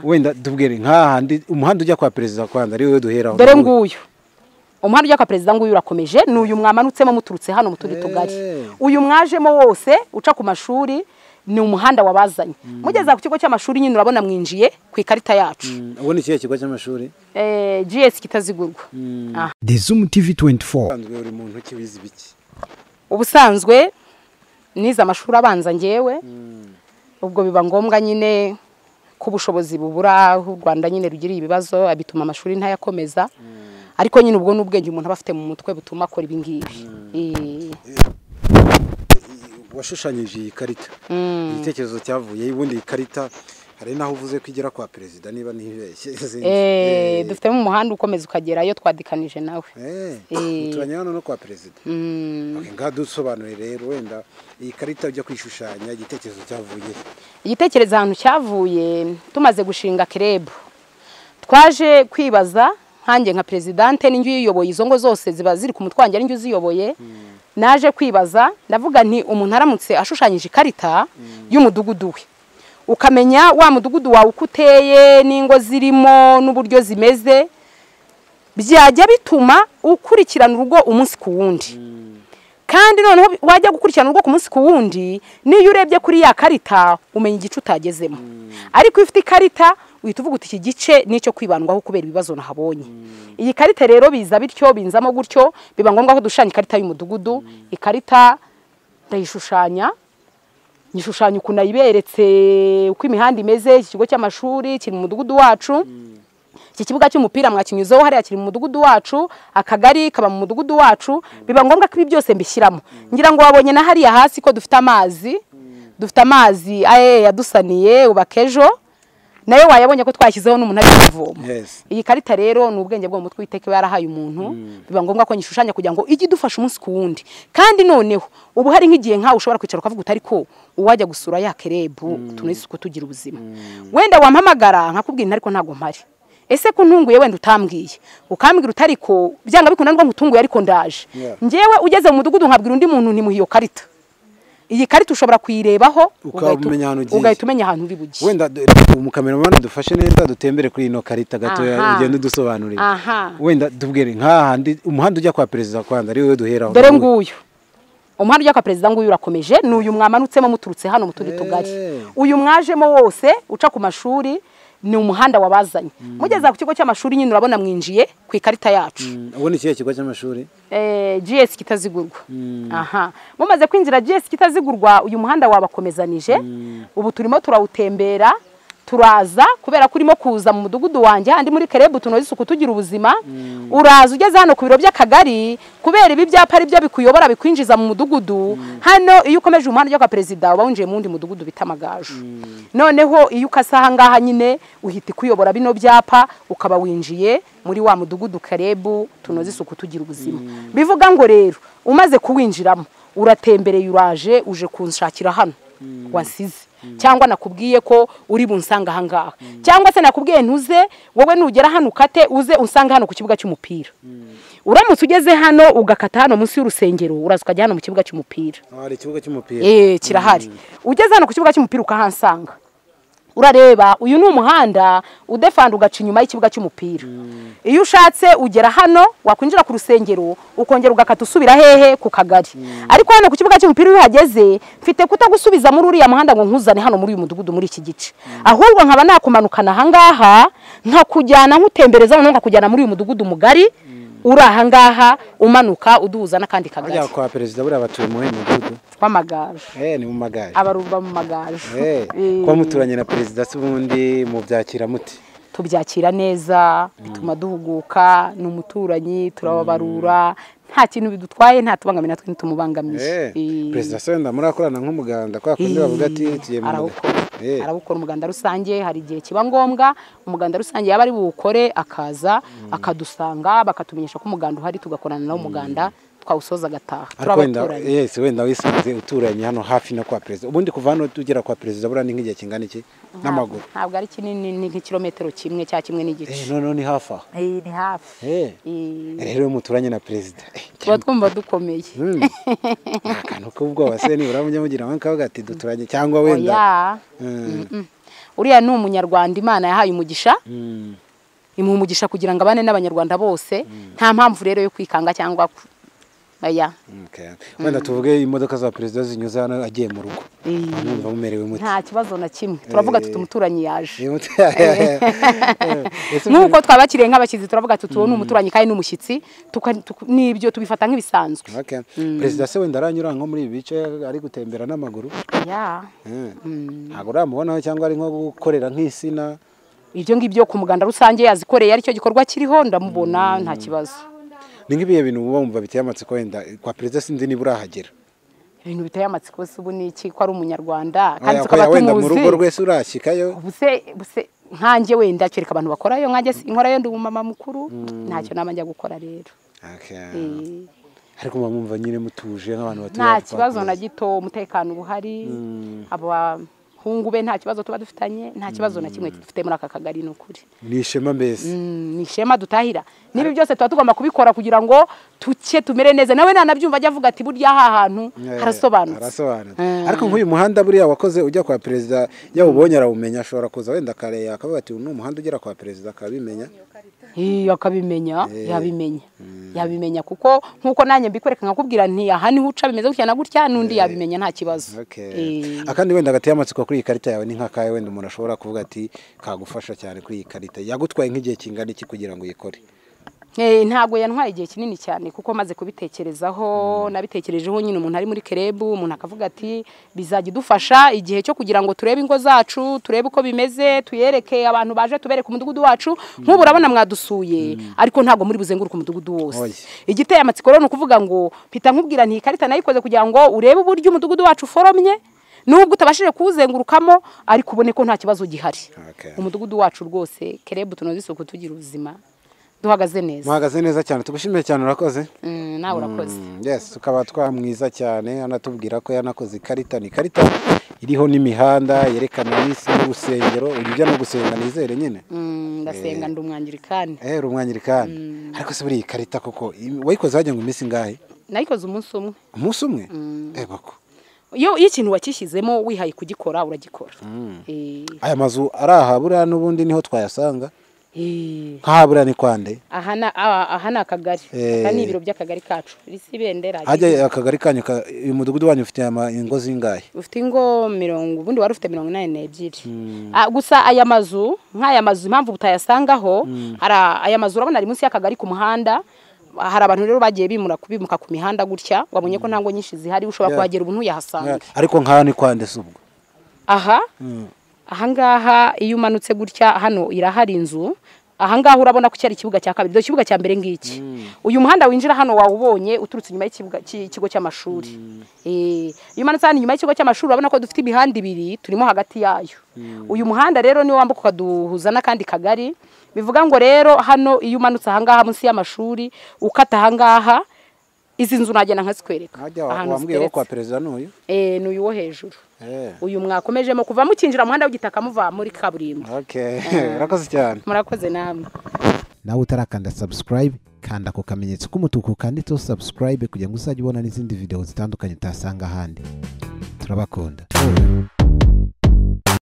Wenda tubwire nk'ahandi umuhanda ujya kwa perezida kwanza ari wewe duheraho. Dore nguyu umuhanda ujya kwa perezida nguyu urakomeje, ni uyu mwamanutsemo muturutse hano mu tundi tugari. Uyu mwajemo wose uca ku mashuri ni umuhanda wabazanye. Mugeze ku kigo cy'amashuri nyine urabona mwinjiye ku ikarita yacu. Ubona ikihe kigo cy'amashuri? GS Kitazigurwa. The Zoom TV 24. Usanzwe uri muntu kibizi biki? Ubusanzwe nize amashuri abanza ngewe. Ubwo biba ngombwa nyine ko ubushobozi bubura, u Rwanda nyine rugiriye ibibazo abituma amashuri ntayakomeza. Ariko nyine ubwo n'ubwenge umuntu aba afite mu mutwe butuma akora ibi ngibi. Washushanyije iyi karita, igitekerezo cyavuye ubundi iyi karita hari naho uvuze ko igera kwa perezida niba ntibeshye. Dufitemo umuhanda ukomeza ukagerayo twadikanije nawe. Uturanye hano no kwa perezida. Ngaha dusobanure rero wenda iyi karita ujya kwishushanya igitekerezo cyavuye. Igitekerezo ahantu cyavuye tumaze gushinga Kerebu, twaje kwibaza nkanjye nka presidente n'injye uyiyoboye, izo ngo zose ziba ziri ku mutwe wanjye ari njye uziyoboye. Naje kwibaza ndavuga nti umuntu aramutse ashushanyije ikarita y'umudugudu we, ukamenya wa mudugudu wawe uko uteye n'ingo zirimo n'uburyo zimeze, byajya bituma ukurikirana urugo umunsi ku wundi. Kandi noneho wajya gukurikirana urugo ku munsi ku wundi, niyo urebye kuri ya karita umenya igice utagezemo. Ariko iyo ufite ikarita uhita uvuga uti iki gice nicyo kwibandwaho kubera ibibazo nahabonye. Iyi karita rero biza bityo binzamo gutyo, biba ngombwa ko dushushanya ikarita y'umudugudu. Ikarita ndayishushanya, nyishushanya ukuntu nayiberetse uko imihanda imeze. Iki kigo cy'amashuri kiri mu mudugudu wacu, iki kibuga cy'umupira mwakinyuzeho hariya kiri mu mudugudu wacu, akagari kaba mu mudugudu wacu. Biba ngombwa ko ibi byose mbishyiramo. Ngira ngo wabonye na hariya hasi ko dufite amazi, dufite amazi aye yadusaniye ubakejo nayo wayabonye ko twashyizeho n'umuntu ari kuvoma. Iyi karita rero ni ubwenge bwo mu mutwe witeka yarahaye umuntu, biba ngombwa ko nyishushanya kugira ngo ijye idufasha umunsi ku wundi. Kandi noneho ubu hari nk'igihe nkawe ushobora kwicara ukavuga utari ko uwajya gusura ya Kerebu tunisuko tugira ubuzima. Wenda wampamagara nkakubwira ariko ntago mpari. Ese ko ntunguye wenda utambwiye, ukambwira utari ko byanga bikunda ngo ngutunguye ariko ndaje. Ngewe ugeze mu mudugudu nkabwira undi muntu ntimuha iyo karita. Iyi karita ushobora kuyirebaho ugahita umenya ahantu uri bugiye. Wenda umukameramani dufashe neza dutembere kuri ino karita gatoya ugende udusobanurire. Wenda tubwire nk'ahandi umuhanda ujya kwa perezida kwanza ari wewe duheraho. Dore nguyu umuhanda ujya kwa perezida nguyu urakomeje, ni uyu mwamanutsemo muturutse hano mu tundi tugari. Uyu mwajemo wose uca ku mashuri ni umuhanda wabazanye. Mugeze ku kigo cy'amashuri nyine urabona mwinjiye ku ikarita yacu. Ubona ikihe kigo cy'amashuri? GS Kitazigurwa. Mumaze kwinjira GS Kitazigurwa uyu muhanda wabakomezanije. Ubu turimo turawutembera turaza kubera ko urimo kuza mu mudugudu wanjye handi muri Kerebu tunoze isuku tugira ubuzima. Uraza ugeze hano ku biro by'akagari kubera ibi byapa ari byo bikuyobora bikwinjiza mu mudugudu. Hano iyo ukomeje umuhanda ujya kwa perezida uba winjiye mu wundi mudugudu bita Amagaju. Noneho iyo ukasa aha ngaha nyine uhita ikuyobora bino byapa ukaba winjiye muri wa mudugudu Kerebu tunoze isuku tugira ubuzima. Bivuga ngo rero umaze kuwinjiramo uratembereye uraje uje kunshakira hano wasize, cyangwa nakubwiye ko uri bunsanga aha ngaha, cyangwa se nakubwiye ntuze wowe nugera hano ukate uze unsanga hano ku kibuga cy'umupira. Uramutse ugeze hano ugakata hano munsi y'urusengero uraza ukajya hano mu kibuga cy'umupira. Hari ikibuga cy'umupira? Kirahari. Ugeze hano ku kibuga cy'umupira ukahansanga, urareba uyu ni umuhanda udefanda ugaca inyuma y'ikibuga cy'umupira. Iyo ushatse ugera hano wakwinjira ku rusengero ukongera ugakata usubira hehe ku kagari. Ariko hano ku kibuga cy'umupira iyo uhageze mfite kutagusubiza muri uriya muhanda ngo nkuzane hano muri uyu mudugudu muri iki gice, ahubwo nkaba nakumanukana aha ngaha nkakujyana nkutembereza noneho nkakujyana muri uyu mudugudu mugari uri aha ngaha umanuka uduhuza n'akandi kagari. Ajya kwa perezida buriya batuye mu mudugudu w'Amagaju. Ni mu Magaju. Abarurwa mu Magaju. Kwa muturanye na perezida se ubundi mu byakira muti? Tubyakira neza, bituma duhuguka, ni umuturanyi turababarura, nta kintu bidutwaye, nta tubangamiye natwe ntitumubangamiye. Perezida se wenda murakorana nk'umuganda kwa kundi bavuga ati tugiye mu muganda. Arawukora umuganda rusange, hari igihe kiba ngombwa umuganda rusange yaba ari buwukore akaza akadusanga bakatumenyesha ko umuganda uhari tugakorana nawo umuganda twawusoza agataha. Turabaturanye. Wenda wisanze uturanye hano hafi no kwa perezida. Ubundi kuva hano tugera kwa perezida buriya ni nk'igihe kingana iki n'amaguru? Ntabwo ari kinini, ni nk'ikirometero kimwe cya kimwe n'igice. Noneho ni hafi aho. Ni hafi. Rero muturanye na perezida tuba twumva dukomeye. Akantu k'ubwoba se nibura mujye mugira ngo kavuga ati duturanye cyangwa wenda. Uriya ni umunyarwanda Imana yahaye umugisha, imuha umugisha kugira ngo abane n'abanyarwanda bose. Nta mpamvu rero yo kwikanga cyangwa aya. Wenda tuvuge imodoka za perezida zinyuze hano agiye mu rugo, mwumva mumerewe mute? Nta kibazo na kimwe, turavuga tuti umuturanyi yaje. Nk'uko twabakiriye nk'abashyizi turavuga tuti uwo ni umuturanyi kandi ni umushyitsi, n'ibyo tubifata nk'ibisanzwe. Perezida se wenda aranyura nko muri ibi bice ari gutembera n'amaguru? Ntabwo uramubonaho cyangwa ari nko gukorera nk'isina? Ibyo ngibyo ku muganda rusange yazikoreye, aricyo gikorwa kiriho, ndamubona nta kibazo. Ni nk'ibihe bintu uba wumva biteye amatsiko wenda kwa perezida? Sinzi niba urahagera. Ibintu biteye amatsiko se ubu ni iki ko ari umunyarwanda kandi tukaba tumuzi? Wenda mu rugo rwese urashyikayo? Ubuse nkanjye wenda kereka abantu bakorayo, nkanjye inkorayo ndi umumama mukuru, ntacyo nama njya gukora rero. Ariko muba mwumva nyine mutuje nk'abantu batuye? Nta kibazo na gito, umutekano ubuhari, abahungu be nta kibazo tuba dufitanye, nta kibazo na kimwe dufite muri aka kagari, ni ukuri. Ni ishema mbese. Ni ishema dutahira. Nibi byose tuba tugomba kubikora kugira ngo tuke tumere neza. Nawe nanabyumva ajya avuga ati burya aha hantu harasobanutse. Ariko nk'uyu muhanda buriya wakoze ujya kwa perezida, yawubonye arawumenya, ashobora kuza wenda kare akavuga ati uyu ni umuhanda ugera kwa perezida, akabimenya. Akabimenya, yabimenya kuko nkuko nanjye mbikwereka nkakubwira nti aha niho uca bimeze gutya na gutya, n'undi yabimenya nta kibazo. Akandi wenda gateye amatsiko kuri iyi karita yawe ni nk'akahe wenda umuntu ashobora kuvuga ati kagufasha cyane kuri iyi karita? Yagutwaye nk'igihe kingana iki kugira ngo uyikore? Ntabwo yantwaye igihe kinini cyane kuko maze kubitekerezaho, nabitekerejeho nyine umuntu ari muri kerebu, umuntu akavuga ati bizajya idufasha igihe cyo kugira ngo turebe ingo zacu, turebe uko bimeze, tuyereke abantu baje, tubereke umudugudu wacu. Nk'ubu urabona mwadusuye, ariko ntabwo muri buzenguruke umudugudu wose. Igiteye amatsiko rero ni ukuvuga ngo mpita nkubwira nti ikarita nayikoze kugira ngo urebe uburyo umudugudu wacu uforomye, nubwo utabashije kuwuzengurukamo ariko ubone ko nta kibazo gihari. Umudugudu wacu rwose kerebu tunoze isuku, tugira ubuzima, duhagaze neza. Muhagaze neza cyane, tugushimiye cyane, urakoze. Nawe urakoze. Yes, tukaba twamwiza cyane, anatubwira ko yanakoze ikarita, ni ikarita iriho n'imihanda yerekana n'isi n'urusengero. Ujya no gusenga nizere nyine? Ndasenga, ndi umwangirikani. Uri umwangirikani. Ariko se buriya ikarita koko wayikoze wagira ngo iminsi ingahe? Nayikoze umunsi umwe. Umunsi umwe? Bako. Iyo ikintu wakishyizemo wihaye kugikora uragikora. Aya mazu ari aha buriya n'ubundi niho twayasanga? Nkahabura ni kwande? Aha ni akagari, aha ni ibiro by'akagari kacu, iri si ibendera. Hajya akagari kanyu, uyu mudugudu wanyu ufite ingo zingahe? Ufite ingo 80, ubundi wari ufite 82. Gusa aya mazu, nk'aya mazu impamvu utayasangaho, hari aya mazu urabona ari munsi y'akagari ku muhanda. Hari abantu rero bagiye bimura kubimuka ku mihanda gutya, wabonye ko ntango nyinshi zihari, ushobora kuhagera ubuntu yahasanga. Ariko nkaha ni kwande se ubwo? Aha? Ahangaha iyo umanutse gutya hano irahari inzu. Ahangaha urabona ko cyari ikibuga cya kabiri, dore ikibuga cya mbere ngiki. Uyu muhanda winjira hano wawubonye uturutse inyuma y'ikigo cy'amashuri. Iyo umanutse hano inyuma y'ikigo cy'amashuri urabona ko dufite imihanda ibiri turimo hagati yayo. Uyu muhanda rero niwo wambuka ukaduhuza n'akandi kagari. Bivuga ngo rero hano iyo umanutse ahangaha munsi y'amashuri ukata ahangaha, izi nzu nagenda nkazikwereka. Ahantu wambwiye ko kwa perezida n'uyu? N'uyu wo hejuru. Uyu mwakomejemo kuva mukinjira muhanda w'igitaka muva muri kaburimbo. Murakoze cyane. Murakoze namwe. Nawe utarakanda subscribe, kanda ku kamenyetso k'umutuku kanditseho subscribe kugira ngo uzajye ubona n'izindi video zitandukanye utasanga ahandi. Turabakunda.